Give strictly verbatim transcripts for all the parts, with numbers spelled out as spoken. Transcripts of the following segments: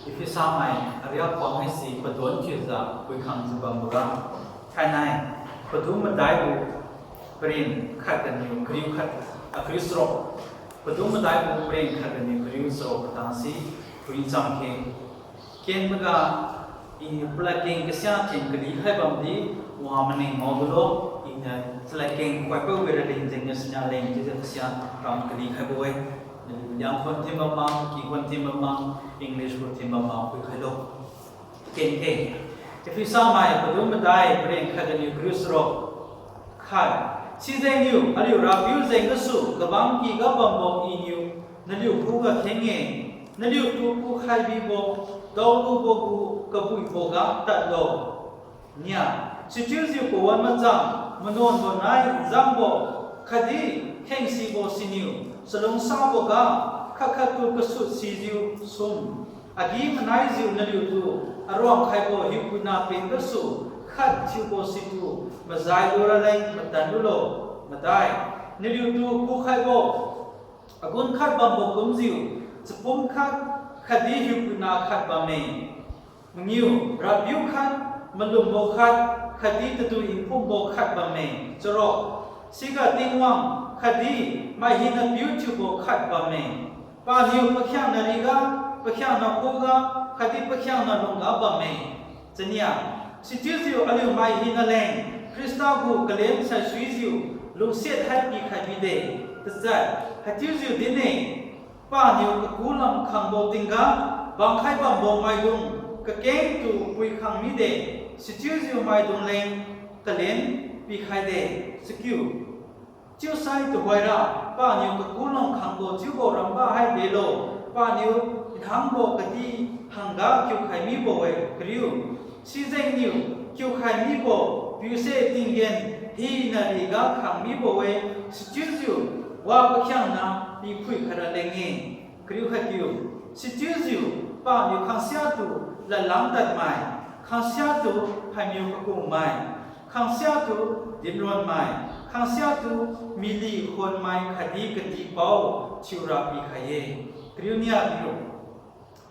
Ephesamai ariak pang haise padon thiujiu phuikhangjiu bamboga, thainai, padum madai gu paren khat ganiu kariu khat, a, kariu charuk. Padum madai gu paren khat ganiu kariu charuk katangse phui chamkhe. Kenboga, iniu paladkeng kasia thin kalikhai bamdi, wa maning ngaodulo, iniu chaladkeng khoipao wi raleng jengniu sinia leng chiujiu kasia kam kalikhaibo-e. Naliu Liangkhon thin bam ma, Kukikhuan thin bam ma, English gu thin bam ma phuikhailo. Kenkhe, Ephesamai padum madai paren khat ganiu kariu charuk. Khat, sijengniu aliu Rapiu jeng gasu kabang kyga bambo iniu naliu khuga kheng-e, naliutu kukhai bibo, daolubo gu kabuiboga tadlo. Nia, sichiujiu pawan machang, manuanbo nai nzangbo, khatdi khengsibo siniu chalungsaboga, khat khattu kasut sijiu sum, agi-manaijiu naliutu aruangkhaibo hiupuina pen gasu khat thiubo situ majai luraleng matan lulo. Madai, naliutu kukhaibo agun khat bambo kumjiu, chapum khat khatdi hiupuina khat bamme. Mangiu, Rapiu khat, malumbo khat, khatdi tadui nphumbo khat bamme. Charuk, siga Tingwang khatdi mai hinapiu thiubo khat bamme. Paniu pakhiangna riga, pakhiangna khuga, khatdi pakhiangna lungga bamme. Chania, sichiujiu aliu mai hinaleng Khrista gu kalen saisuijiu lungsiat hai pikhai bide. Tachat, haichiujiu dinne, paniu kakulam khangbo tingga bangkhai bambo maidung kakengtu puikhang mide, sichiujiu maidung leng kalen pikhaide. Chakiu, chiusai tuhoira, paniu kakulam khangbo chiubo ramba hai delo, paniu nhangbo kadi hangga kiukhai mibo-e. Kariu, sijengniu kiukhai mibo piuse tinggen hina riga khang mibo-e, sichiujiu wa pakhiangna pikhui khaira leng-e. Kariu khatkiu, sichiujiu paniu khangsiatu ladlam tadmai, khangsiatu phaimiu kakungmai, khangsiatu dinronmai, khangsiatu mily khonmai khatdi kadihpao thiura pikhai-e. Kariu niapiu,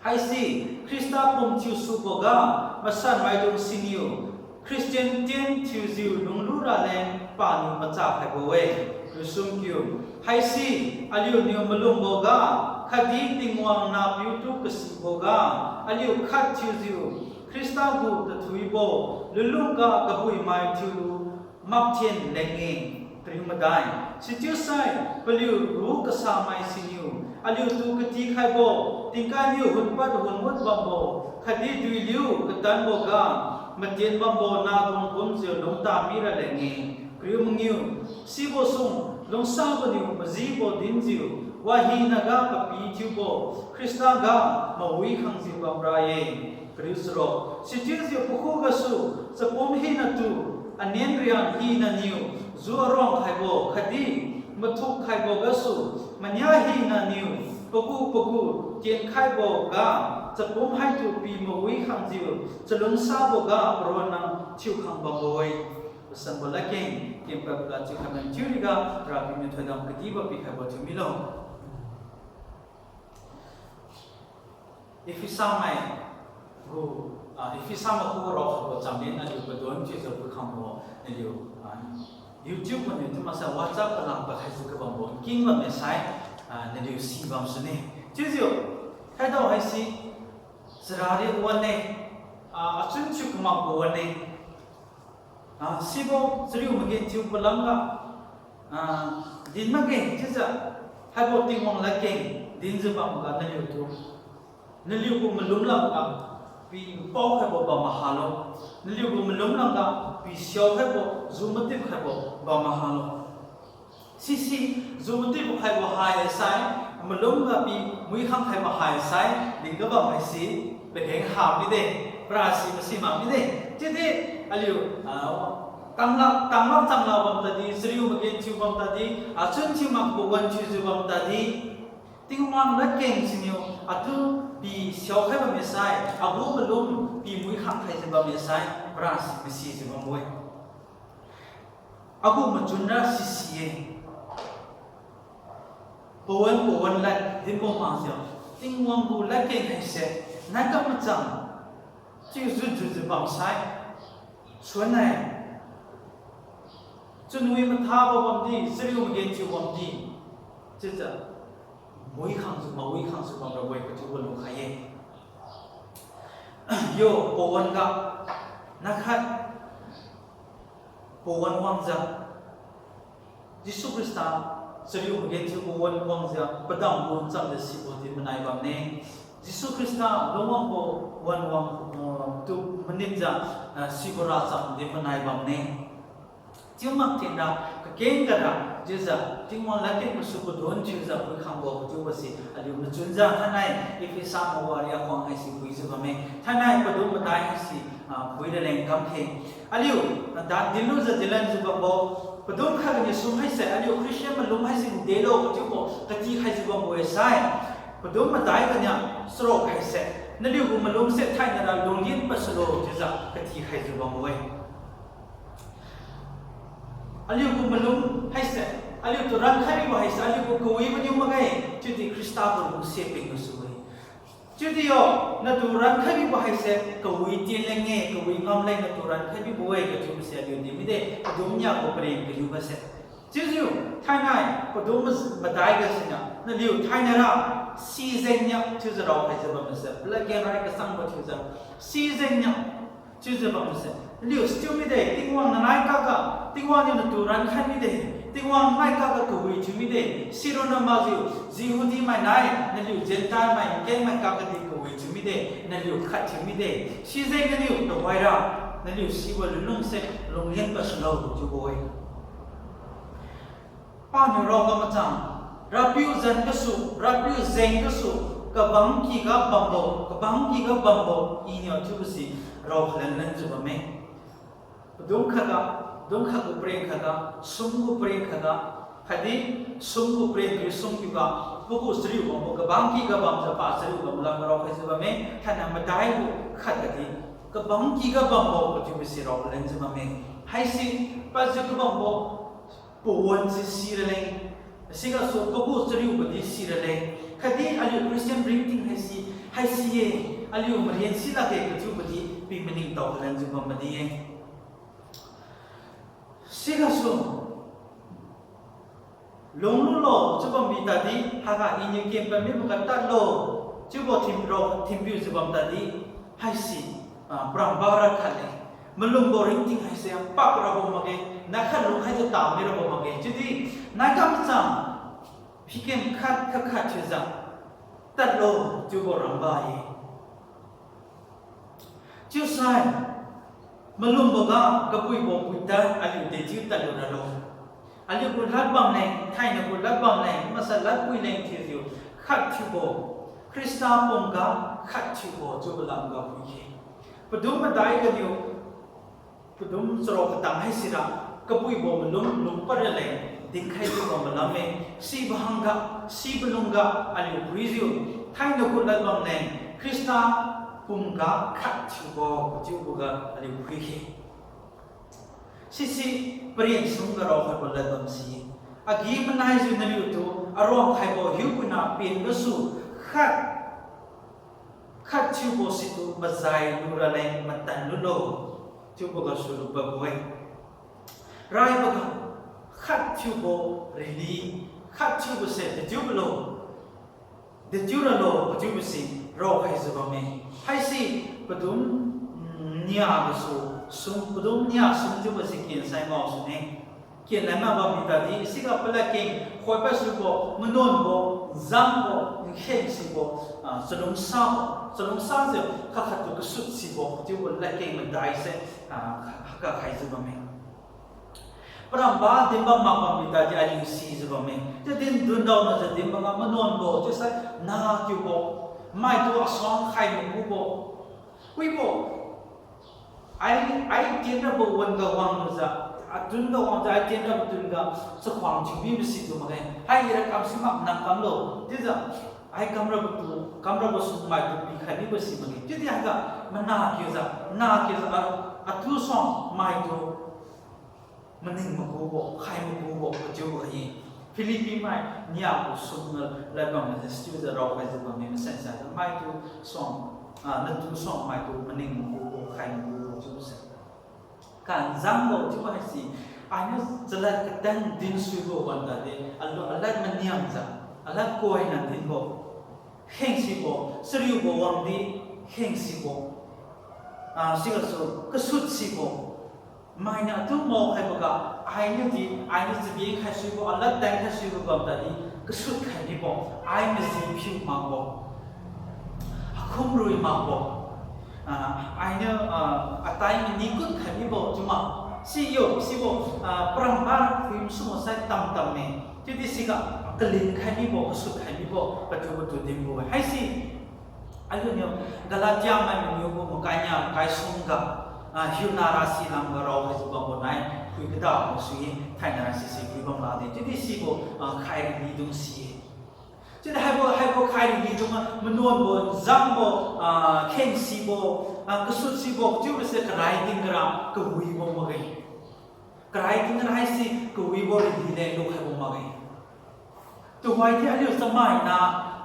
haise Khrista pum thiusuboga masanmaidung siniu Christian tien thiujiu lunglura leng paniu macha khaibo-e. Kariu sumkiu, haise aliuniu malumboga khatdi Tingwang nahpiutu kasiboga aliu khat thiujiu Khrista gu tathuibo lunlungga kabuimai thiulu makthen leng-e. Kariu madai, sichiusai paliu ru kasamai siniu aliutu katikhaibo, tingkai niu hunpad hunmut bambo khatdi duiliu katanboga matien bambo nahdung kumjiu lungta mira leng-e. Kariu mangiu, sibo sung lungsaboniu majibo dinjiu wahinaga papi thiubo Khrista ga mawi khangjiu bamra-e. Kariu charuk, sichiujiu pakhugasu chapum hinatu anen riang hinaniu ju aruang khaibo khatdi mathuk khaibo gasu mania hinaniu pagu pagu tienkhaiboga chapum haitu pi mawi khangjiu chalungsaboga paronna thiukhang bambo-e. Pasanbo ladkeng kenpadboga chiukhai man thiuriga Rapiu niu thoidam kadibo pikhaibo thiu milo. Ephesamai gu, ah, Ephesamai khuga raokhaibo chamleng aliu padon thiujiu phuikhangbo naliu, ah, YouTube maniu chiu maksai WhatsApp palam pakhaijiu kabambo nkingbamme sai, ah, naliu sibam sune. Chiujiu, khaidao haise chara riu wan-e, ah, achun thiu kamakbo wan-e. Ah, sibo chariu magenthiu palamga, ah, din makge chiujiu, haibo Tingwang ladkeng dinjiu bamga naliutu, naliu gu malum lamga pi npao khaibo bam mahalo, naliu gu malum lamga pi siao khaibo, ju matip khaibo bam mahalo. Sisi, ju matip khaibo haisai, malumga pi muikhang khaibo haisai, dingga bam haise pageng ha mide, parasi masi mak mide. Chiudi aliu, ah, tanglak, tanglak changla bam tadi, chariu magenthiu bam tadi, achun thiu makbo wan thiujiu bam tadi, Tingwang ladkeng siniu atu pi siao khaibo mesai, agu malum pi muikhang khaijiu bam mesai, parasi masijiu bambo-e. Agu machunra sisi-e. Pawan pawan lad dinbo makjiu, Tingwang gu ladkeng haise Nai kam machang, chiujiu jujiu bamsai, suan nai, chunwi mathabo bamdi, chariu magenthiu bamdi, chiujiu, mui khangjiu, mawi khangjiu bamrabo-e kachiubo lukhai-e. Yo, pawan ga, nakhat, pawan wangjiu, Jesu Khrista, chariu magenthiu pawan wangjiu, padam gu chamjiu sibo di manai bamme. Jesu Khrista lungwangbo wan wang, uh, tu manipjiu, uh, sibo racham di manai bamme. Chiu mak thinra, kakeng gara, chiujiu, Tingwang ladkeng gasu padon thiujiu phuikhangbo kachiubo se aliu machunjiu thainai, Ephesa mawan ria khuang haise phuijiu bamme. Thainai padon madai haise, ah, phui raleng kamkhe. Aliu, ah, da dinlujiu dinlanjiu bambo, padon khat ganiu sum haise, aliu Christian malum haise delo kachiubo katikhaijiu bambo-e sai. Padon madai ganiu charuk haise, naliu gu malum se thainara lungyin pasulo chiujiu katikhaijiu bambo-e. Aliu gu malum haise, aliutu rankhai mibo haise, aliu gu kawi maniu makge, chiudi Khrista gu lungsiat peng gasu-e. Chiudi yo, natu rankhai mibo haise, kawi tienleng-e, kawi ngamleng natu rankhai mibo-e, kachiubo se aliu di mide, padon nia gu pareng kaliu gase. Chiujiu, thainai, padon ma-, madai gasiniu, naliu thainai ra, sijengniu, chiujiu raokhaijiu bamse, pala kengrai kachangbo thiujiu, sijengniu, chiujiu bamse, naliu sichiu mide, Tingwang nanai kaga, Tingwang niu natu rankhai mide, Tingwang nanai kaga kawi thiu mide, sironna makjiu, Jehudi mai nai, naliu Gentile mai, kengmai kaga di kawi thiu mide, naliu khat thiu mide, sijeng naliu tuhoira, naliu sibo lunlungse, lungyin pasulo chiubo-e. Paniu raoga machang, Rapiu zan gasu, Rapiu jeng gasu, kabangky ga bambo, kabangky ga bambo, Iniu chiubo si, raokhai lanjiu bamme. Padon khatga, padon khat gu pareng khatga, sum gu pareng khatga, khatdi sum gu pareng kariu sum kiuga, pagu chariu bambo, kabangky ga bamjiu pa chariu bambo lam raokhaijiu bamme, thainai madai gu khatgadi, kabangky ga bambo kachiubo si raokhai lanjiu bamme. Haise, pajiu kabambo, pawan si siraleng, sigasu pagu chariubodi siraleng, khatdi aliu Christian ringting haise, haise ye, aliu marian si lakge kachiubodi pi maningtao lanjiu bam madi-e. Sigasu, lunglulo chiu bambi tadi, haiga Iniu ken pamiboga tadlo, chiubo thin rao thinpiujiu bam tadi, haise, ah, paramba ra khatle. Malumbo ringting haise pakrabo makge, nakhat lungkhaijiu tami rabo makge. Chiudi, nai kamchang, piken khat khat khat thiujiu, tadlo, chiubo ramba-e. Chiusai, malumboga kapuibo puitad aliu dechiu tadlu ralo. Aliu gu lad bamleng, thainai gu lad bamleng, masa ladpui leng thiujiu, khat thiubo, Khrista pumga khat thiubo chiubo lamga phuikhe. Padum madai ganiu, padum charao katang haisira, kapuibo malum lungpad raleng, dinkhaijiu bam malamme, sibo hangga, sibo lungga aliu phuijiu, thainai gu lad bamleng, Khrista pumga khat thiubo chiuboga aliu phuikhe. Sisi paren sumga raokhaibo lad bam si-e. Agi-manaijiu naliutu aruang khaibo hiupuina pen gasu khat, khat thiubo situ mazai lu raleng matan lulo, chiubo gasu lupabo-e. Raiboga khat thiubo rili, khat thiubose dechiubo lo, dechiu ralo kachiubo si raokhaijiu bamme. Haise padum, mm, nia gasu sum, padum nia sum chiubo si kensai ngao sune. Kenlai ma bammi tadi, siga paladkeng khoipad subo, manuanbo, nzangbo, nkheng sibo, ah, chalungsabo, chalungsajiu khat khattu kasut sibo chiubo ladkeng madaise, ah, kha-, kakhaijiu bamme. Paramba dinbam mak bammi tadi aliu sijiu bamme. Chiudi dundao najiu dinbam ga manuanbo chiusai nakiubo, maitu asuang khai makubo. Wibo, ai, ai tienrabo wan-ga wanglujiu, atun ga wangjiu, ai tienrabo tun-ga chakhuang thiu mibo situ makge. Hai ira kamsi mak nang kamlo. Chiujiu, ai kamrabo tu, kamrabo sung maitu pikhai mibo si makge. Chiudi haiga, mana kiujiu, na kiujiu, a, atu suang maitu maning makubo, khai makubo kachiubo-e. Philippi mai niagu sumga lad bam majiu sichiujiu raokhaijiu bamme, masensa maitu suang Ah, natu suangmai tu maning makubo, khai makubo chiubo se. Kanzangbo chiubo haise, ainiu chalad katan dinsuibo wan tadi, alu alad maniangjiu, alad koina dinbo, khengsibo, chariubo wangdi khengsibo, ah, sigasu kasut sibo, mainiu atu maokhaiboga, ainiudi, ainiu chabi khaisuibo, alad tan khaisuibo bam tadi, kasut khai mibo, ai maji phiu makbo, akhum rui makbo, ah, ainiu, ah, atai mani kut khai mibo chiuma, si yo, sibo, ah, paramba phui masubo sai tamtam me. Chiudi siga kalin khai mibo, kasut khai mibo, patu patu dinbo-e. Haise aliuniu Galatia mai maniubo makai nia, makai sumga, ah, hiuna rasi lamga rao haisi bambo nai, phui kada masui-e, thainai sisi phui bam lade. Chiudi sibo, ah, khairi lidung si-e. Chiudi haibo, haibo khairi lidung, manuanbo, nzangbo, ah, khengsibo, ah, kasut sibo chiubose karai tingga ra kawibo makge. Karai tingga ra haise kawibo ridi leng lukhaibo makge. Tuhoidi aliu chamaina,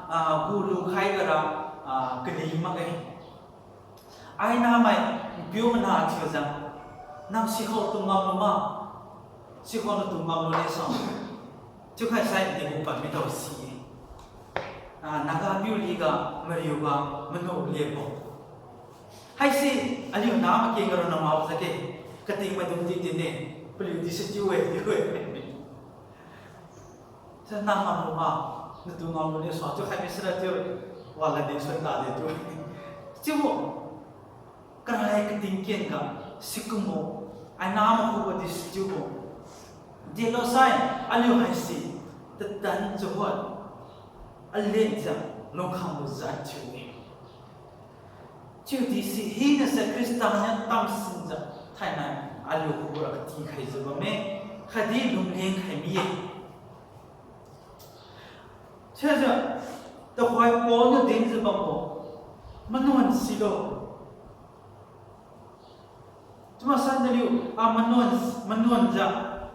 ah, gu lukhaiga ra, ah, kali makge. Aina mai, piu mana thiujiu, nang sikhao tu ngamlu ma, sikhao natu ngamlu le sa. Chiukhai sai digu pad mido si-e. Ah, Naga piu liga, mariuga, manu liebo. Haise, aliu na makeng ga ronna maojiu ke, kating maidung di dinne, paliu di sichiu-e, chiu-e. Sa na ngamlu ma, natu ngamlu ne sa, chiukhai misira chiu, wala di sun tade chiu. Chiubo, karai kating ken ga, sikumbo, aina makhubo di sichiubo. Delosai, aliu haise, tatan chahot, alenjiu, lungkhangbo jat thiu-e. Chiudi si hinase Khrista niu tamsinjiu thainai aliu khuga katikhaijiu bamme, khatdi lungleng khai mi-e. Chiujiu tuhoi Paul niu dinjiu bambo, manuan silo. Chiumasan naliu, ah, manuan, manuanjiu,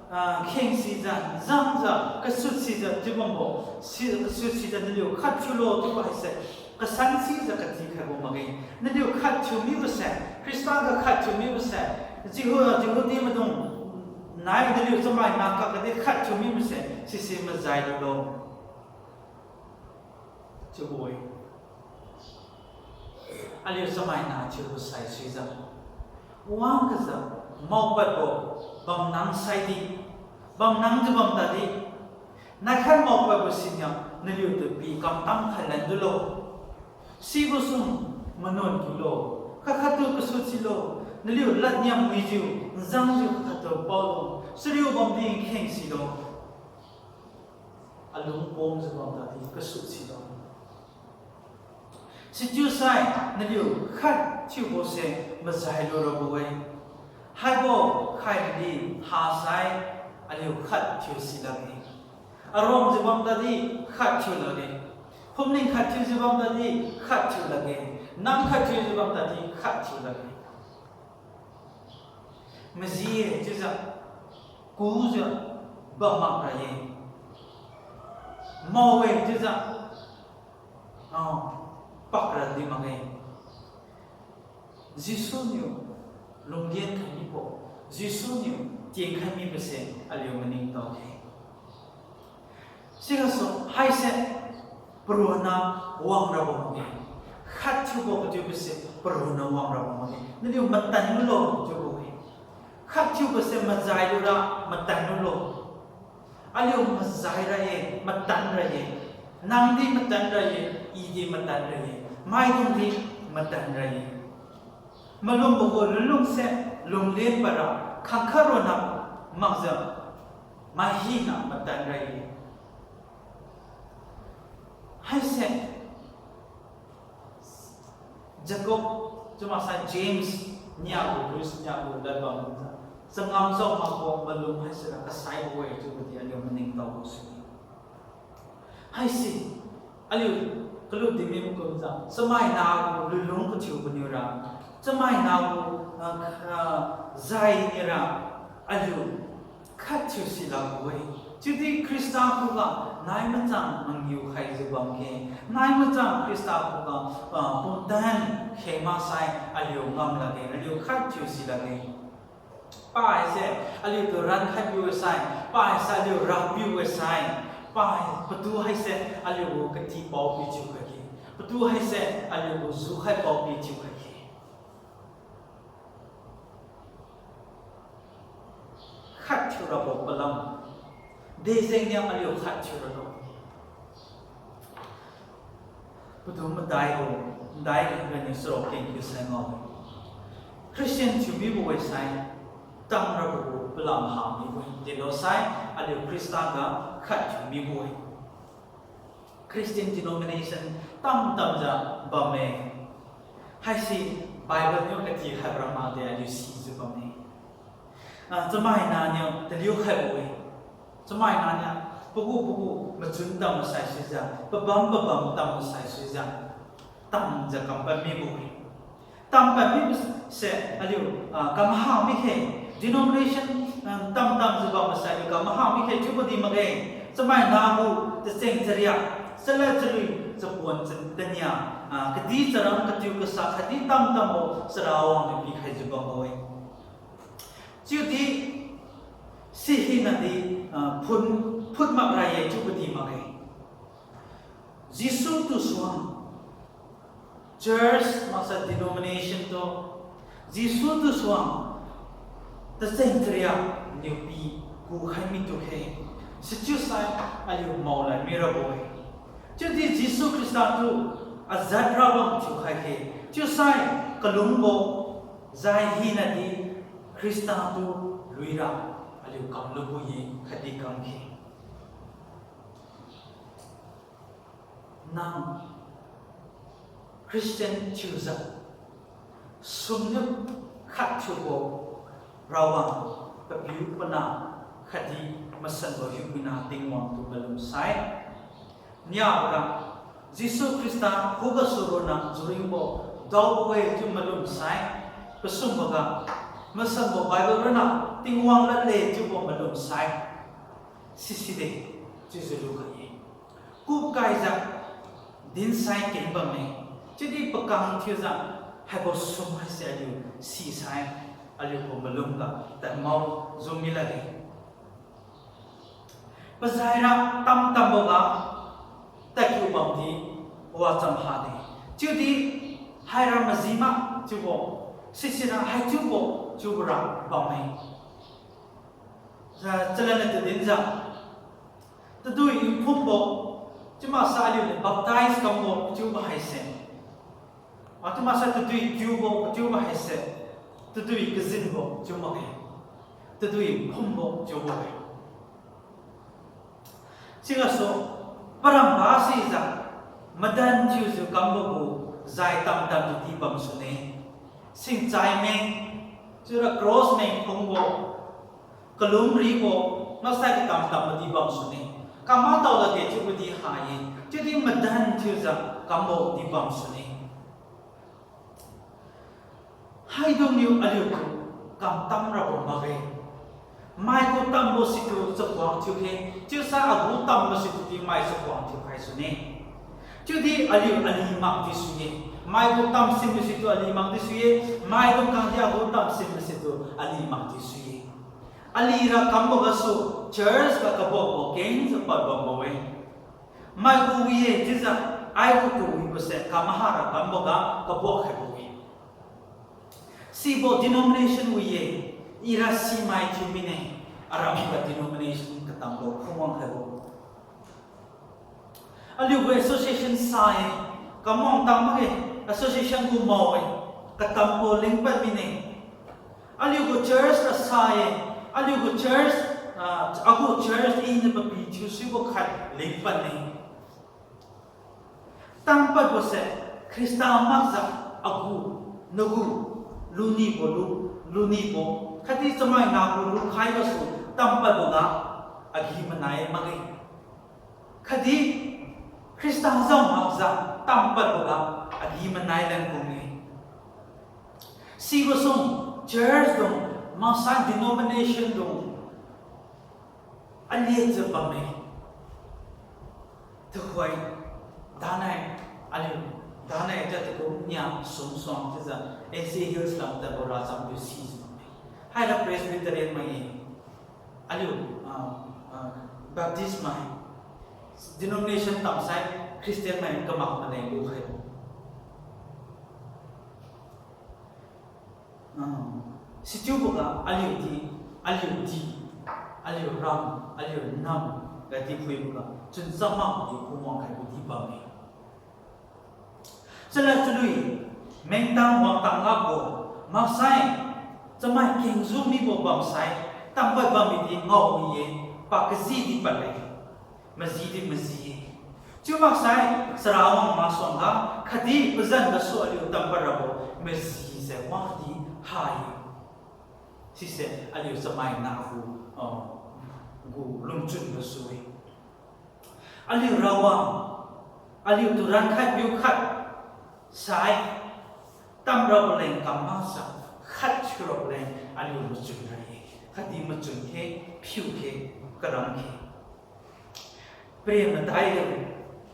ah, khengsijiu, nzangjiu, kasut sijiu chiu bambo, si, kasut sijiu naliu khat thiulo chiubo haise, kasan sijiu katikhaibo makge. Naliu khat thiu mibose, Khrista ga khat thiu mibose, Jehu, Jehudi maidung nai naliu chamaina kakadi khat thiu mibose, sise majai lulo chiubo-e. Aliu chamaina thiubo sai suijiu, wang kajiu, maopadbo bamnang saidi, bamnangjiu bam tadi, naikhat maopadbo siniu naliutu pi kamtam khai lan dulo. Sibo sum manuan kiulo, khat khattu kasut silo, naliu ladniam wijiu, nzangjiu khat khattu paolo, chariu bamdi nkheng silo. Alung pomjiu bam tadi kasut silo. Sichiusai naliu khat thiubose majai lurabo-e. Haibo khaidi hasai aliu khat thiu silakge. Aruangjiu bam tadi khat thiu lakge. Phumling khat thiujiu bam tadi khat thiu lakge. Nam khat thiujiu bam tadi khat thiu lakge. Maji-e chiujiu, kujiu, bam mak ra-e. Mao-e chiujiu, ah, pak ra di makge. Jesu niu lungdian khai mibo, Jesu niu tienkhai mibose aliu maningtao khe. Sigasu haise paronna wangrabo makge. Khat thiubo kathiubose paronna wangrabo makge. Naliu matan lulo chiubo-e. Khat thiubose majai lura matan lulo. Aliu majai ra-e, matan ra-e. Nangdi matan ra-e, idi matan ra-e. Maidungdi matan ra-e. Malumbo gu lunlungse lunglen para khangkhat ronna makjiu mai hina matan ra-e. Haise Jacob, chiumaksai James, niagu, Bruce niagu ladbam, changam jao makbo malum haisira kasaibo-e chiubodi aliu maningtaobo sui. Haise, aliu kalu dinmi makumjiu, chamaina gu lunlung kathiu boniura, chamaina gu, ah, ah, jai niura, aliu khat thiu silakbo-e. Chiudi Khrista khuga Nai machang mangiu khaijiu bamkhe, nai machang Khrista khuga, ah, pumtan khe maksai aliu ngam lakge, aliu khat thiu si lakge. Pa haise aliutu rankhai piu sai, pa haise aliu rapiu sai, pa hai- patu haise aliugu katipao pi thiu khaikhe, patu haise aliugu jukhai pao pi thiu khaikhe. Khat thiurabo palam. Dejengniu aliu khat thiuralo. Patu madaibo, madai raniu saro keng kiu sai ngao. Christian thiumibo sai, tamrabo palam hamibo-e. Delo sai, aliu Khrista ga khat thiumibo-e. Christian denomination tamtamjiu bamme. Haise Bible niu katikhaibo ra makde aliu sijiu bamme. Ah, chamaina niu taliu khaibo-e. Chamaina niu pagu pagu machun tam masai suijiu, pabam pabam tam masai suijiu, tamjiu kampad mibo-e. Tampad mibose aliu, ah, kamha mikhe, denomination, ah, tamtamjiu bam masai aliu kamha mikhe chiubo di makge. Chamaina gu tacheng chariak, chalad chalui, chapuan cha- tania, ah, kadi charam katiu kasa khatdi tamtambo chara wangniu pikhaijiu bambo-e. Chiudi sihinadi, ah, phun phut makra ye chiubo di makge. Jesu tu suang, church maksai denomination tu, Jesu tu suang tacheng chariak niu pi kukhai mitukhe, sichiusai aliu maolad mirabo-e. Chiudi Jesu Khrista tu ajat rawang thiukhaikhe, chiusai kalungbo zai hinadi Khrista tu luira aliu kamlubo ye khatdi kamkhe. Nang Christian thiujiu sumniu khat thiubo rawang papiu pana khatdi masanbo hiupuina Tingwang tu malum sai. Niaboga Jesu Khrista khugasu ronna juringbo daobo-e chiu malum sai. Pasumboga masanbo Bible ronna Tingwang ladle chiubo malum sai. Siside chiujiu lukhai-e. Kupkaijiu dinsai keng bamme. Chiudi pakang thiujiu haibo sum haise aliu sisai, aliugu malumga tadmao jumi lakge. Pazaira tamtamboga tadkiu bamdi wacham hade. Chiudi haira maji mak chiubo, sisira haichiubo chiubora bamme. Sa- chalanna tadinjiu, tadui nphumbo, chiumaksai aliuniu baptize kambo chiubo haise, a chiumaksai tadui kiubo chiubo haise, tadui kajinbo chiu makge, tadui nphumbo chiubo-e. Sigasu paramba sijiu madan thiujiu kambo gu zai tamtamjiu di bamsune. Singchai meng, chiura cross meng phungbo, kalum ribo, maksai katam tambo di bamsune. Kamma tao lakge chiubo di ha-e, chiudi madan thiujiu kambo di bamsune. Haidungniu aliutu kamtam rabo makge. Maigu tambo situ chakhuang thiukhe, chiusai agu tambo situ di mai chakhuang thiukhai sune. Chiudi aliu ali makdi sui-e. Maigu tamsinbo situ ali makdi sui-e. Maidung khangdi agu tamsinbo situ ali makdi sui-e. Alira kambo gasu church ga kabuakbo kengjiu pad bambo-e. Maigu wi-e chiujiu, aigu tu wibose kamahara kamboga kabuak khaibo-e. Sibo denomination wi-e, ira simai thiu mine, aramga denomination katambo phungwang khaibo. Aliugu association sa-e, kamwang tang makge, association gu mao-e, katambo lingpad mine. Aliugu church asa-e, aliugu church, ah, agu church iniu papi thiusuibo khat lingpad ne. Tampadbose Khrista makjiu agu, nagu, lunibo lu, lunibo, khatdi chamaina gu lukhai gasu tampadboga agi-manai makge. Khatdi Khrista jao makjiu tampadboga agi-manai lan kung-e. Sibo sum church dung, maksai denomination dung, aliajiu bamme. Tuhoi, danai, aliu, danai ta tukum nia sum suang chiujiu, N C Hills lam tadbo racham piu sijiu bamme. Haira Presbyterian mai-e, aliu, ah, ah, Baptist mai, denomination tamsai Christian mai kamak maleng lukhai. Ah, sichiuboga aliudi, aliudi, aliu ram, aliu nam, gadi phuiboga, chuncham makdi phungwang khaibo di bamme. Chalad chalui, mengtang wangtang ngapbo, maksai, chamai kengjiu mibo bamsai, tampai bammi di ngao mi-e, pa kaji di pad-e, maji di maji-e. Chiu maksai, chara wang masuangga, khatdi pazan gasu aliu tampai rabo, maji se wadi ha-e. Sise aliu chamai nah gu, ah, gu lungchun gasu-e. Aliu Rawang, aliutu rankhat piukhat sai, tamrabo leng kam maksa, khat thiurabo leng aliu machun ra-e, khatdi machun khe, phiu khe, karam khe. Paren madai ga,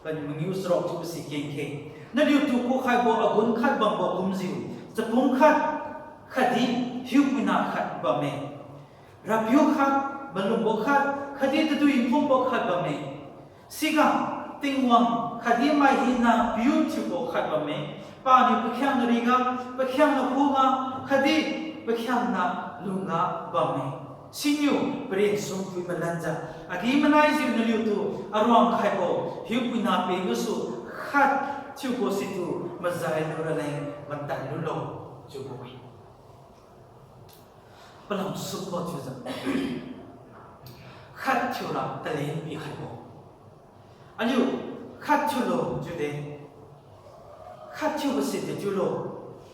paniu mangiu charuk chiubo si keng khe. Naliutu kukhaibo agun khat bambo kumjiu, chapung khat, khatdi hiupuina khat bamme. Rapiu khat, malumbo khat, khatdi tadui phumbo khat bamme. Siga, Tingwang khatdi mai hina piu thiubo khat bamme. Paniu pakhiangna riga, pakhiangna khuga, khatdi pakhiangna lungga bamme. Siniu paren sumpui malanjiu, agi-manaijiu naliutu aruang khaibo hiupuina peng gasu khat thiubo situ majai luraleng, matai lulo chiubo-e. Palam sumbo chiujiu, khat thiura talen pikhaibo. Aliu khat thiulo chiude, khat thiubo side chiulo,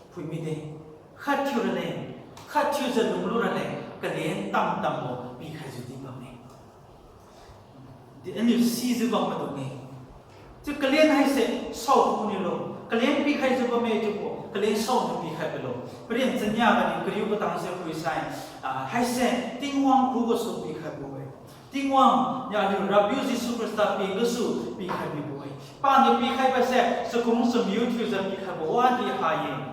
phuimide. Khat thiuraleng, khat thiujiu lungluraleng, kalen tamtambo pikhaijiu di bamme. Di aliu sijiu bam maidung-e. Chiu kalen haise sao kuniulo, kalen pikhaijiu bamme chiubo, kalen saoniu pikhai bilo. Paren chania ganiu kariu katang se phuisai, ah, haise Tingwang khugasu pikhaibo-e. Tingwang niu aliu Rapiu Jesu Khrista peng gasu pikhai bibo-e. Paniu pikhaibo se chakung chamiu thiujiu pikhaibo wadi ha-e.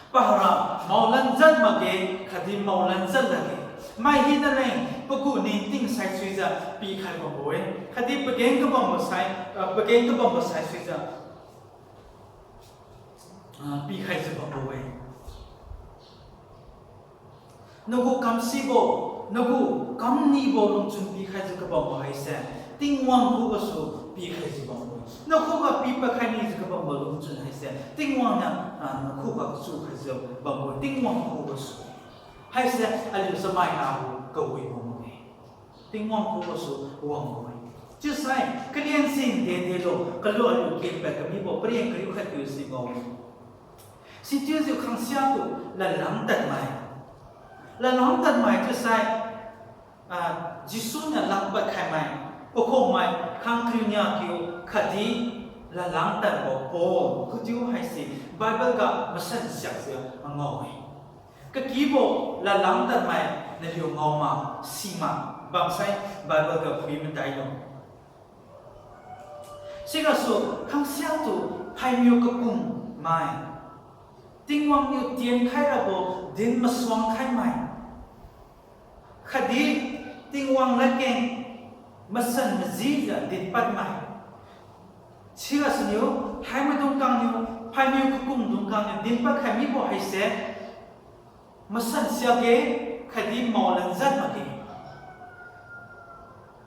Pahara maolan jat makge, khatdi maolan jat lakge. Mai hina leng pagu ningting saisuijiu pikhai bambo-e. Khatdi pageng kabambo sai, ah, pageng kabambo saisuijiu, ah, pikhaijiu bambo-e. Nagu kamsibo, nagu kamnibo lungchun pikhaijiu kabambo haise, Tingwang khugasu pikhaijiu bambo-e. Nakhuga pipad khainijiu kabambo lungchun haise, Tingwang niu, ah, nakhuga kachukhaijiu bambo, Tingwang khugasu. Haise aliu chamai nagu kawibo makge. Tingwang khugasu wangbo-e. Chiusai kalen sing dendelo, kalu aliu kenpad kamibo paren kariu khat piu si ngao-e. Sichiujiu khangsiatu ladlang tadmai. Ladlang tadmai chiusai, ah, Jesu niu langpad khaimai, pakhummai khang kariu nia kiu khatdi ladlang tadbo Paul katiu haise Bible ga masan siakjiu ngao-e. Kakibo ladlang tadmai naliu ngao ma, si ma, bamsai Bible ga phui madailo. Sigasu khangsiatu phaimiu kakum mai, Tingwang niu tienkhai rabo din masuang khaimai, khatdi Tingwang ladkeng masan majijiu dinpadmai. Sigasuniu, hai maidung kangniu, phaimiu kakum dungkangniu dinpad khai mibo haise, masan siakge, khatdi maolan jat makge.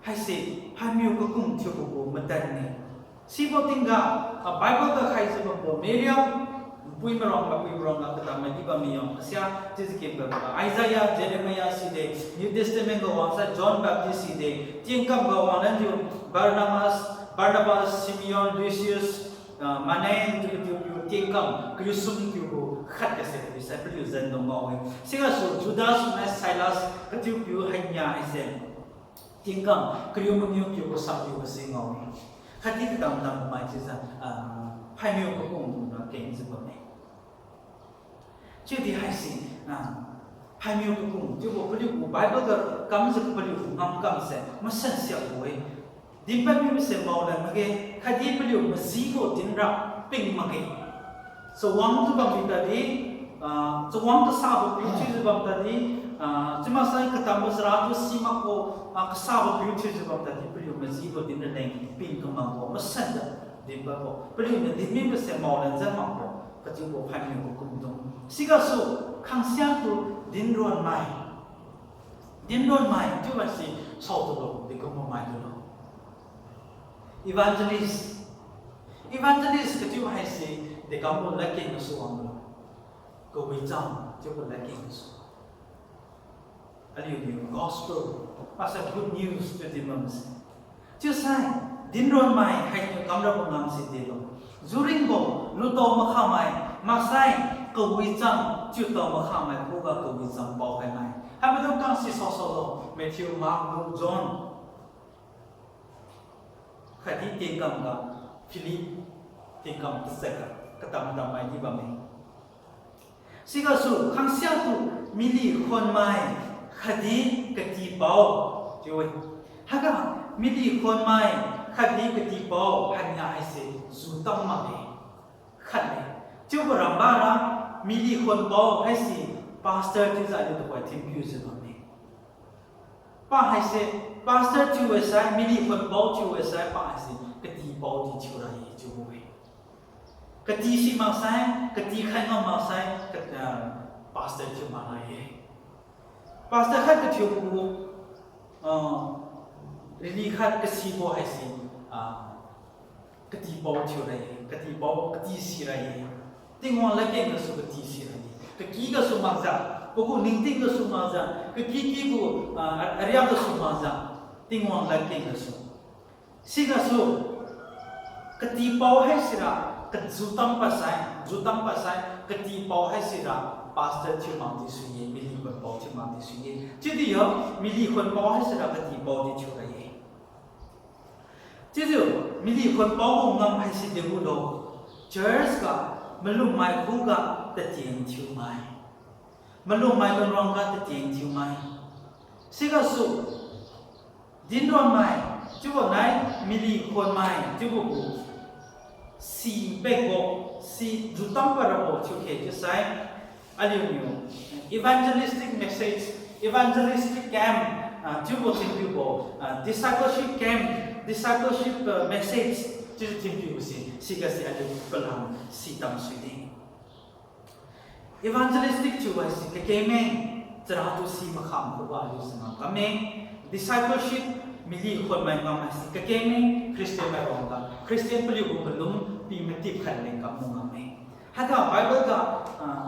Haise, phaimiu kakum thiubo gu madan-e. Sibo tingga, ah, Bible ga khaijiu bambo Miriam, npui marong, mapui marong ga kadam mai di bamme yo. Asia chiujiu kemba ga Isaiah, Jeremiah side, New Testament ga wangsai John Baptist side, tiengkam ga wanglan jiu Barnabas, Barnabas, Simeon, Lucius, ah, Manaen chiu katiu piu tiengkam kariu sum kiu gu khat gase paliu sai paliu zan dungao-e. Sigasu Judas nai Silas katiu piu hainia haise tiengkam kariu maniu kiu gu sampiu gase ngao-e. Khatdi kadam dam mai chiujiu, ah, phaimiu kakum dungga kengjiu bamme. Chiudi haise, ah, phaimiu kakum chiubo paliu gu Bible ga kamjiu paliu gu ngamkamse masan siakbo-e. Dinpad mibose maolan makge, khatdi paliu majibo dinra ping makge. Chawang tu bamdi tadi, ah, chawang kasabo piu thiujiu bam tadi, ah, chiumaksai katambo chara tu simakbo, ah, kasabo piu thiujiu bam tadi, paliu majibo dinra leng ping kamakbo, masanjiu dinpadbo. Paliuniu dinmibose maolan jan makbo, kachiubo phaimibo kumdung. Sigasu, khangsia tu dinronmai. Dinronmai chiu haise saotulo, dekambo mai tulo. Evangelist. Evangelist kachiu haise, dekambo ladkeng gasu wanglo. Kawicham chiubo ladkeng gasu. Aliuniu gospel, pastor good news chiu dinbamse. Chiusai, dinronmai hainiu kamrabo ngamse delo. Juringbo, lutao makhamai, maksai, kawicham, chiutao makhamai khuga kawicham pao khaimai. Haimaidung kangse saosaolo, Matthew, Mark, Luke, John. Khatdi tingkam ga Philip, tingkam tachat ga, katam-tam maidi bamme. Sigasu khangsia tu mily khonmai khatdi katipao chiu-e. Haiga mily khonmai khatdi katipao hainia haise jutam makge. Khatne. Chiubo rambara mily khonpao haise pastor chiujiu aliu tuhoi thinpiujiu bamme. Pa haise pastor thiu-e sai, mily khonpao thiu-e sai, pa haise katipao di thiura ye chiubo-e. Kati si maksai, kati khai ngam maksai, ka-, ah, pastor thiu makra ye. Pastor khat kathiubo gu, ah, rili khat kasibo haise, ah, katipao thiura ye, katipao kati sira ye. Tingwang ladkeng gasu kati sira ye. Kaki gasu makjiu, pagu ningting gasu makjiu, kaki ki gu, ah, ariak gasu makjiu, Tingwang ladkeng gasu. Sigasu, katipao haisira, kajutam padsai, jutam padsai, katipao haisira, pastor thiu makdi sui ye, mily khonpao thiu makdi sui ye. Chiudi yo, mily khonpao haisira, katipao di thiura ye. Chiujiu, mily khonpao gu ngam haise degulo, church ga, malumai khuga tatien thiumai. Malumai gu ruangga tatien thiumai. Sigasu, dinronmai, chiubo nai, mily khonmai, chiubo gu, si pekbo, si jutam parabo thiukhe chiusai, aliuniu, evangelistic message, evangelistic camp, ah, chiubo thinpiubo, ah, discipleship camp, discipleship, ah, message, chiujiu thinpiubo se, sigase aliu palam si tam suide. Evangelistic thiu haise kakeng me, chara tu si makham khuga aliu si ngam kamme. Discipleship, mily khonmai ngam haise kakeng me, Christian mai ruangga, Christian paliu gu malum pi matip khat leng kam ngamme. Haiga Bible ga, ah,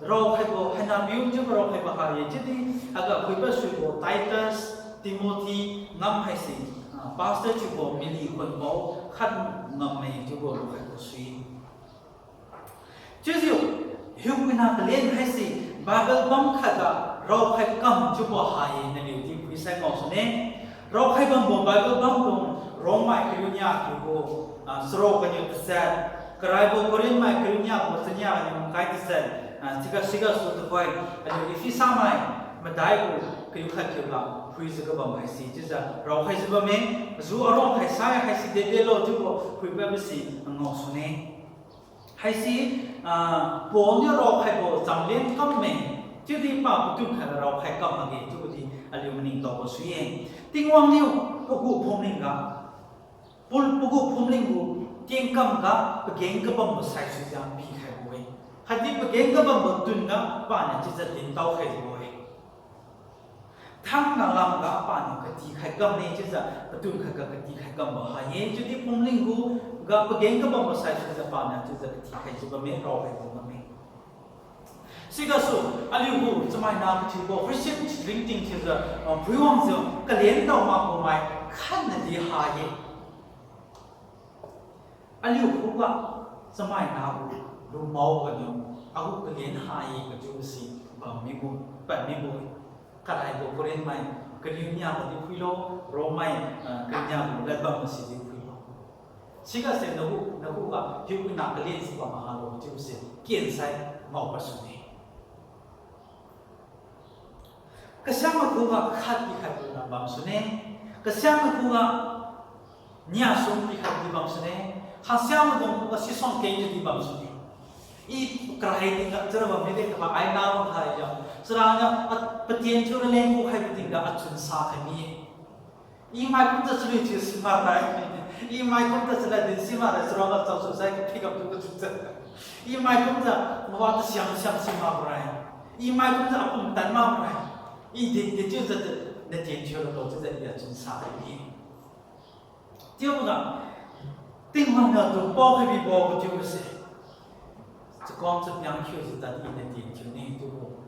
raokhaibo, haina piu chiu raokhaibo ha ye chiudi, haiga phuipad suibo Titus, Timothy, ngam haise, ah, pastor thiubo mily khonpao khat ngamme chiubo raokhaibo sui. Chiujiu, hiupuina kalen haise Bible bam khatga raokhai kam chiubo ha-e naliu di phuisai ngao sune. Raokhai bambo Bible bamdung Rome mai kariu nia kiubo, ah, charuk ganiu tachat, karaibo Corinth mai kariu niabo chania ganiu makai tachat, ah, siga sigasu tuhoi, aliu Ephesa mai madaibo kariu khat kiuga phuijiu kabam haise chiujiu raokhaijiu bamme, ju aruang khaisai haise dedelo chiubo phuipad bise ngao sune. Haise, ah, Paul niu raokhaibo chamlen kamme, chiudi pa patun khat raokhai kam makge chiubo di aliu maningtaobo sui-e. Tingwang niu pagu phumling ga, pul-, pagu phumling gu kengkam ga pageng kabambo saisuijiu pikhaibo-e. Khatdi pageng kabambo tun ga paniu chiujiu dintao khaibo-e. Thangna lamga paniu katikhai kamme chiujiu, patun khatga katikhai kambo ha-e, chiudi phumling gu ga pageng kabambo saisuijiu paniu chiujiu katikhaijiu bamme, raokhaibo bamme. Sigasu, aliu gu chamaina kathiubo Christian ringting thiujiu, ah, phuiwangjiu kalen dao makbo mai khatnadi ha-e. Aliu khuga chamaina gu lumao ganiu agu kalen ha-e kachiubo si bam mibo, pad mibo-e. Karaibo Corinth mai kariu nia bodi phuilo, Rome mai, ah, kariu nia bodi ladbam masi di phuilo. Sigase nagu, nakhuga hiupuina kalen si bam mahalo chiubo se kensai maopad sune. Kasiangmai khuga khat pikhaibo na bam sune. Kasiangna khuga niasum pikhai di bamsune. Khasiangmaidung khuga sisuang kengjiu di bamsune. I karai tingga chara bammide kaba ai nabam khai ya. Chara niu a, patien thiu raleng kukhaibo tingga achun sakhai mi-e. I mai kumjiu chalui thiu simakra-e. I mai kumjiu chalad din simakra, charuangga chapsu sai kaphigam tu kachiujiu. I mai kumjiu mawa tasiam siam simakra-e. I mai kumjiu apum tan makra-e. I din di chiujiu natien thiu ralo chiujiu i achun sakhai mi-e. Chiuboga, Tingwang niu tu paokhai bibo kachiubose, chakhuang chapiang khiujiu tadi natien thiune chiubo,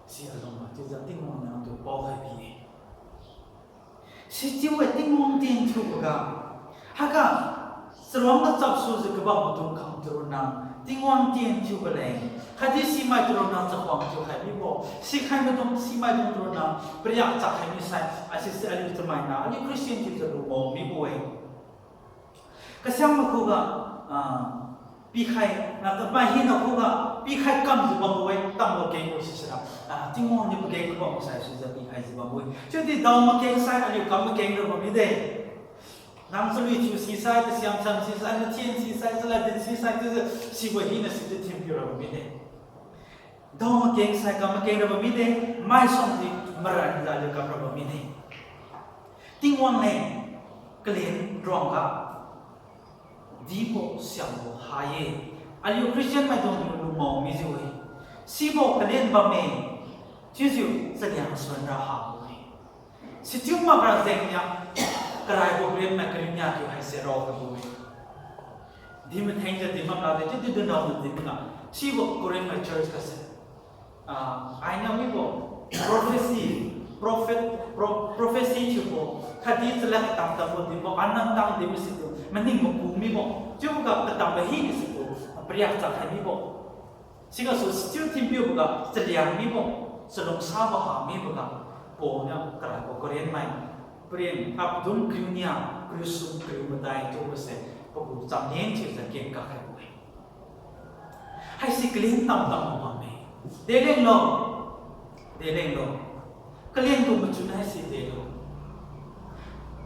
si alungga chiujiu Tingwang niu tu paokhai bi-e. Sichiu-e Tingwang tien thiuboga, haiga, charuangga chapsujiu kabam maidung khang turonna, Tingwang tien thiubo leng, khatdi simai turonna chakhuang thiukhai mibo, sikhai maidung, simai dung turonna, pariak chakkhai misai, asise aliu chamaina, aliu Christian thiujiu lu mao mibo-e. Kasiangna khuga, ah, pikhai, na, mai hina khuga, pikhai kamjiu bambo-e, tambo kengbo sisira. Ah, Tingwang niu pageng kabam sai sijiu pikhaijiu bambo-e. Chiudi dao makeng sai, aliu kam makeng ra bammide. Nang chalui thiu sisai, tasiam siam sisai, natien sisai, chalad din sisai, chiujiu sibo hina sijiu thinpiu ra bammide. Dao makeng sai kam makeng ra bammide, maisuangdi maranjiu aliu kam ra bammide. Tingwang leng kalen ruangga dibo siambo ha-e. Aliu Christian maidung niu lu mao mijiu-e. Sibo kalen bamme, chiujiu chaliang suan ra habo-e. Sichiu makra jengnia, karaibo Corinth mai kariu nia kiu haise raokhaibo-e. Di mathengjiu di mamlade chiudi dundaona dinga, sibo Corinth mai church gase, ah, ainiu mibo prophecy, prophet, pro-, prophecy thiubo, khatdi chalad katam tambo dinbo, anam tang dinbo situ maning maku mibo, chiuboga katambo hina situ pariak chakkhai mibo. Sigasu sichiu thinpiuboga chaliang mibo, chalungsabo ha miboga, Paul niu karaibo Corinth mai, paren, padun kariu nia, kariu sum, kariu madai chiubose, pagu chamleng thiujiu ken kakhaibo-e. Haise kalen tamtam bamme. Delenglo. Delenglo. Kalen gu machun haise delo.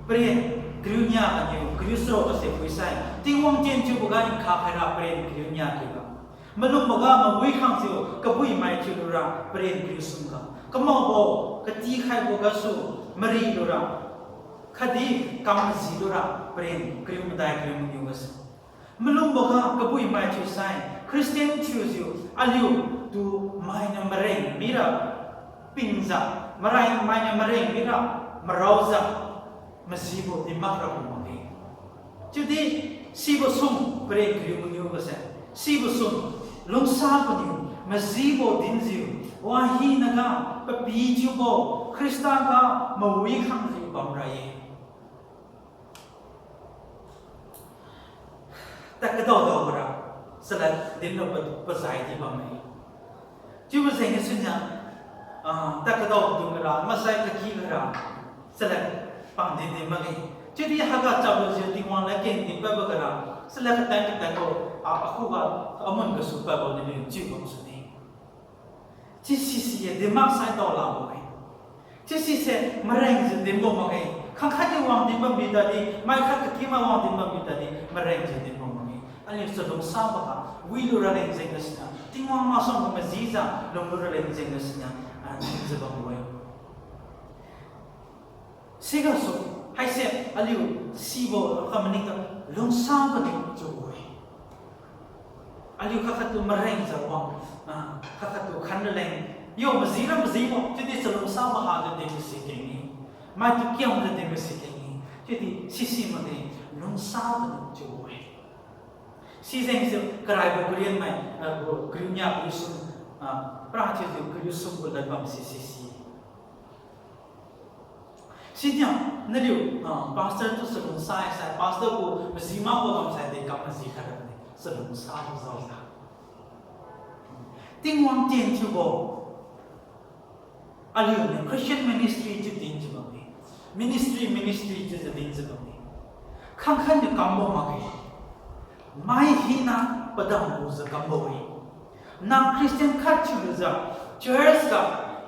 Paren kariu nia ganiu kariu charuk gase phuisai, Tingwang tien thiuboga nkha khaira paren kariu nia kiuga, malumboga mawi khangjiu kabuimai thiulura paren kariu sumga, kamaobo katikhaibo gasu marilura, khatdi kam majilura paren kariu madai kariu maniu gase. Malumboga kabuimai thiusai, Christian thiujiu aliutu mainiu mareng mira pingjiu, marai mainiu mareng mira maraojiu, majibo dinmak rabo makge. Chiudi sibo sum paren kariu maniu gase, sibo sum lungsabo niu majibo dinjiu, wahinaga papi thiubo Khrista ga mawi khangjiu bamra-e. Tadkadao daora chalad dinlo pa, pazai di bamme. Chiubo jeng gasuniu, ah, tadkadao dung gara, masai kaki gara, chalad pang din di makge. Chiudi haiga chaplujiu Tingwang ladkeng dinpadbo gara, chalad katan katanbo, ah, akhuga, amun gasu padbo naliu chiu bamsune. Chisisi ye dinmaksai daolabo-e. Chisise marengjiu dinbo makge. Khangkhat di wang dinbam bitadi, maikhat kaki mai wang dinbam bitadi, marengjiu dinbo makge. Aliu chalungsaboga, wilu raleng jeng gasuniu, Tingwang masuangga majijiu lunglura leng jeng gasuniu, ah, dinjiu bambo-e. Sigasu, haise aliu sibo kamaning ga lungsabo niu chiu-e. Aliu khat khattu marengjiu wang, ah, khat khattu khanraleng, yo majira majibo, chiudi chalungsabo hajiu dinbo si keng-e. Maitu kiamjiu dinbo si keng-e. Chiudi sisi makge, lungsabo niu chiu-e. Sijengse karaibo Corinth mai, ah, gu kariu nia kariu sum, ah, para thiujiu kariu sum gu ladbam si sisi. Siniu, naliu, ah, pastor tu chalungsa sai, pastor gu maji makbo bamsai de kam maji khairane, chalungsa tu jaojiu. Tingwang tien thiubo. Aliuniu Christian ministry chiu dinjiu bamme. Ministry, ministry chiujiu dinjiu bamme. Khangkhat niu kambo makge. Mai hina padam lujiu kambo-e. Nang Christian khat thiulujiu, church ga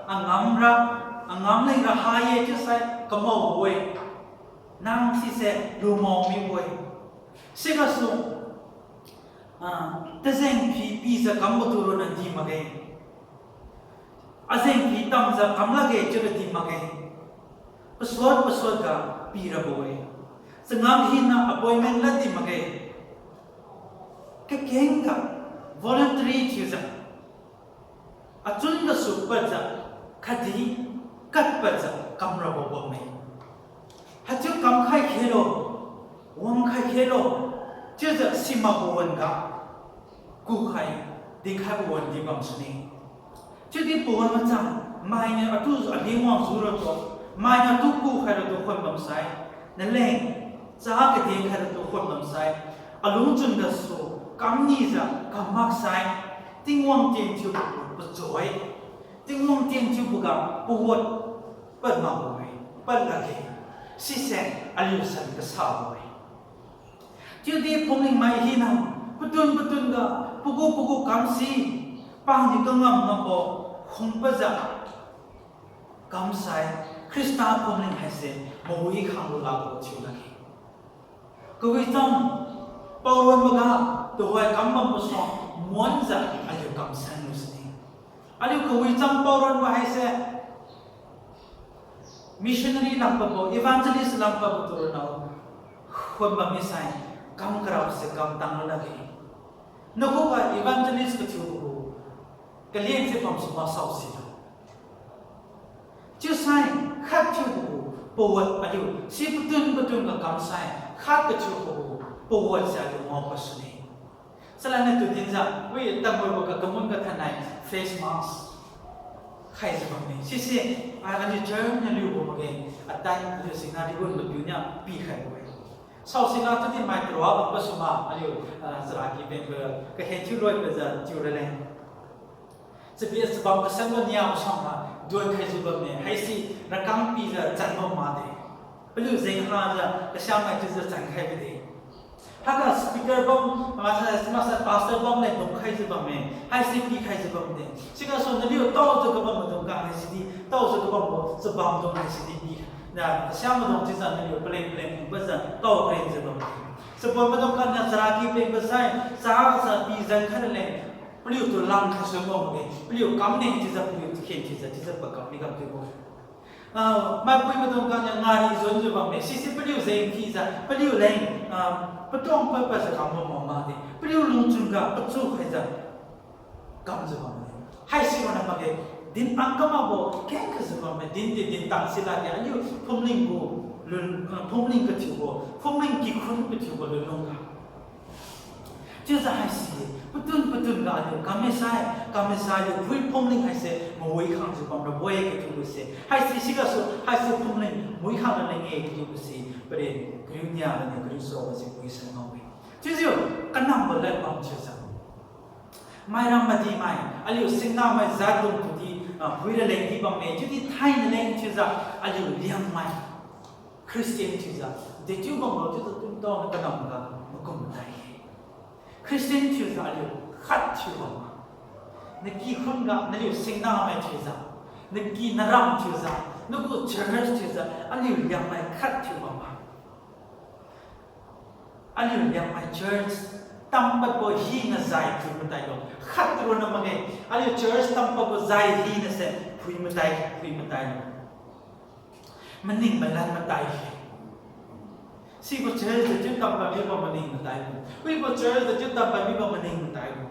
angamra, angam lengra ha-e chiusai kambo-e. Nang sise lumao mibo-e. Sigasu, ah, tazeng phi pijiu kambo tu ronna di makge. Azeng phi tamjiu kam lakge chiura di makge. Pasuat pasuat ga pirabo-e. Changam hina appointment lad di makge. Kakeng ga voluntary thiujiu, achun gasu padjiu, khatdi kat padjiu kamrabo bamme. Haichiu kamkhai khelo, wangkhai khelo, chiujiu simakbo wan-ga, kukhai, dinkhaibo wan di bamsune. Chiudi pawan machang, mainiu atu alingwang juratu, mainiu atu kukhai ratu khon bamsai, naleng, cha kadin khai ratu khon bamsai, alungchun gasu, kamnijiu kam maksai, Tingwang tien thiubo pachoi, Tingwang tien thiuboga pawat pad makbo-e, pad lakge, sise aliu san kasabo-e. Chiudi phumlingmai hina, patun patun ga, pagu pagu kamsi, pangdi kangam ngambo, khungpadjiu kamsai, Khrista phumling haise mawi khanglu lakbo thiu lakge. Kawicham paoronboga, tuhoi kambambo suang muanjiu aliu kamsan lusune. Aliu kawicham paoronbo haise missionary lampadbo, evangelist lampadbo tu ronna khon bam misai, kam karabose kam tanglu lakge. Nakhuga evangelist kathiubo gu kalen se bamsu masao silo. Chiusai khat thiubo gu pawat aliu si patun patun ga kamsai, khat kathiubo gu pawatse aliu ngao pasune. Chalaniu tu dinjiu, wi tangboibo ga kamun ga thainai face mask khaijiu bamme. Sise, a, aliu church niu liubo makge, atai aliu singna ribbon mapiu niu pikhaibo-e. Saosi la chiudi mai karua bam pasuma aliu, ah, charaky pengbo kahen thiu loibojiu chiu raleng. Chabi chabam kasanbo niabo sangga duan khaijiu bamme, haise rakang pijiu chan bam made. Paliu jenghajiu kasiamai chiujiu chan khaibo de. Haiga speaker bam, masa, masa pastor bam leng dungkhaijiu bamme, haise pikhaijiu bamde. Sigasu naliu taojiu kabam maidung kang haisidi, taojiu kabambo chabamdung haisidi pi, na, kasiamaidung chiujiu naliu paleng paleng kungbajiu tao kengjiu bamde. Chabam maidung kang niu charaky pengbo sai, chajiu pi jan khai raleng, paliutu langkhai sui bamde, paliu kamne chiujiu paliutu khen thiujiu chiujiu pakam mi kam thiubo. Ah, maipui maidung kang niu ngari jonjiu bamme, sise paliu jeng thiujiu, paliu leng, ah, patuang papadjiu kam bam made, paliu lungchun ga pachu khaijiu kamjiu bamme. Haisi ronna makge, din tang kamakbo kengkhajiu bamme, din di din tang silakge, aliu phumling gu lun, ah, phumling kathiubo, phumling kikhun kathiubo lunlungga. Chiujiu haise, patun patun ga aliu kam misai, kam misai aliu phui phumling haise mawi khangjiu bamrabo-e kathiubose. Haise sigasu, haise phumling mawi khang raleng-e kathiubose. Paren kariu nia ganiu kariu saobo se question ngao-e. Chiujiu, kanambo lad bam chiujiu, mairam madi mai, aliu singnamai jatdung tudi, ah, phui raleng di bamme, chiudi thainaleng chiujiu, aliu Liangmai Christian thiujiu, dechiu bamlo chiujiu pumtaoniu kanamga makum matai-e. Christian thiujiu aliu khat thiu bamma. Nakikhun ga naliu singnamai thiujiu, naki naram thiujiu, nagu church thiujiu, aliu Liangmai khat thiu bamma. Aliu Liangmai church tampadbo hina jai phui matailo. Khat ronna makge, aliu church tampadbo jai hinase phui matai, phui matailo. Maning malan matai-e. Sibo church tachiu tampad mibo maning matai-e. Wibo church tachiu tampad mibo maning matai-e.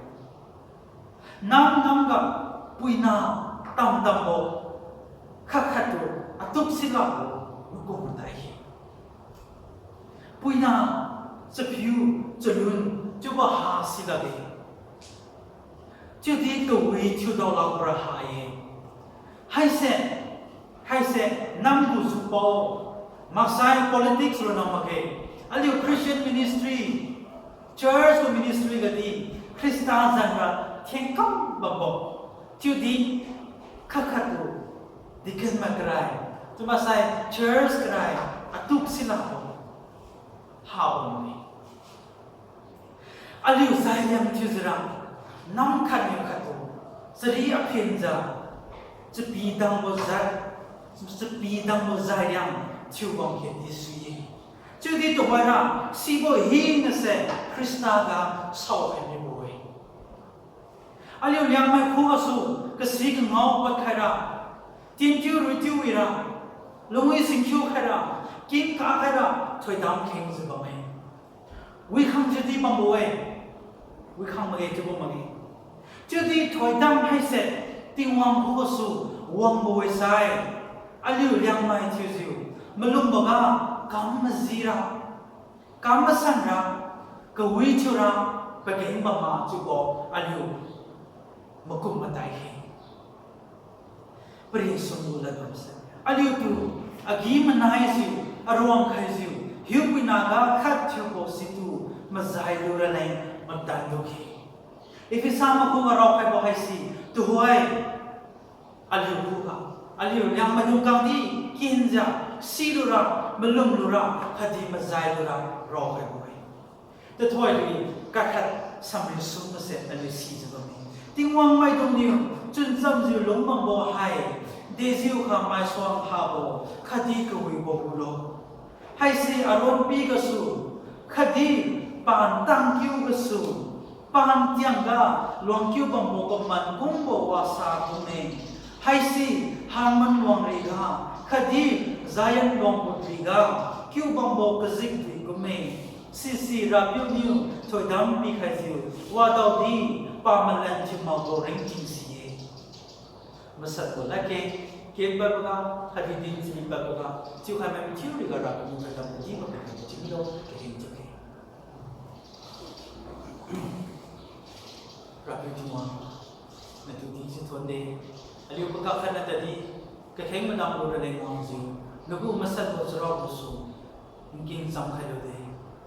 Nam namga puina tamtambo khat khattu atuk silakbo makum matai-e. Puina, chaphiu, chalun chiubo ha silakge. Chiudi kawi thiudao lakbo ra ha-e. Haise, haise, namgu jupao, maksai politics ronna makge. Aliu Christian ministry, church gu ministry gadi, Khrista zan ra thengkam bambo. Chiudi, khat khattu, deacon mai karai, chiu maksai church karai, atuk silakbo ha bamme. Aliu zailiang thiujiura, nam khatniu khattu, chari aphenjiu, chapi dangbo jat, chapi dangbo zailiang thiubam khe di sui-e. Chiudi tuhoira sibo hinase Khrista ga saokhai mibo-e. Aliu Liangmai khugasu kasi kangao padkhaira, tintiu ruitiu wira, lungwi singkhiu khaira, king kakhaira, thoidam khengjiu bamme. Wikhang chiudi bambo-e, wikhang makge chiubo makge. Chiudi thoidam haise Tingwang khugasu wangbo-e sai, aliu Liangmai thiujiu malumboga kam majira, kam masanra, kawi thiura, pageng bamma chiubo aliu makum matai khe. Paringsung lu lad bamse, aliutu agi-manaijiu, aruang khaijiu, hiupuinaga khat thiubo situ majai luraleng madan lukhe. Ephesa mai khuga raokhaibo haise, tuhoi aliu khuga, aliu Liangmaidung kangdi kenjiu, silura, malumlura, khatdi majai lura raokhaibo-e. Tathoili kakhat samri sum mase aliu sijiu bamme. Tingwang maidungniu chunchamjiu lungbambo hai dejiukha maisuang habo khatdi kawibo gulo. Haise Aaron pi gasu, khatdi pan tangkiu gasu, pan tiangga luangkiu bambo paman kumbo wasa kumme. Haise Hermon luang riga, khatdi Zion luangbo riga, kiu bambo kazikdui kumme. Sisi Rapiu niu thoidam pikhaijiu, wadaodi pamalan thiu makbo ringting si-e. Masatbo ladkeng, ken padboga, khatdi dinchi padboga, chiukhai mai mathiu riga Rapiu niu thoidam kadi mapikhaibo chinlo, kakheng chiu-e. Rapiu Tingwang, natu di si thonde, aliu pakak khatna tadi, kakheng madam lu raleng wangjiu, nagu masatbo charao gasu, nking chamkhai lude.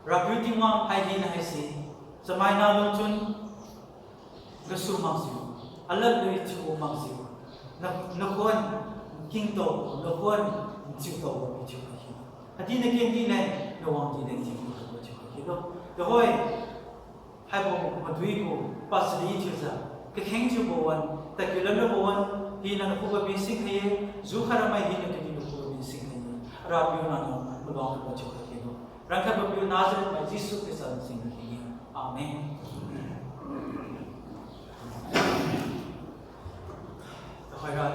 Rapiu Tingwang hai hina haise, chamaina lungchun gasu makjiu, alad lui thiu makjiu, na, nakhuan kingtao, nakhuan chiutao thiu khai khilo. Khatdi nakeng di leng, nawang di leng chiu khai thiu khai khilo. Tuhoi, haibo maduibo, pasali thiujiu, kakheng thiubo wan, tadkiu lan rabo wan, hina nakhuga binsing khai-e, jukhai ramai hina kadi nakhuga binsing khai-e, Rapiu nangniu maluang rabo thiu khai khilo. Rankhaibo piu Nazareth mai Jesu Khrista zan singna kheng-e. Amen. Tuhoira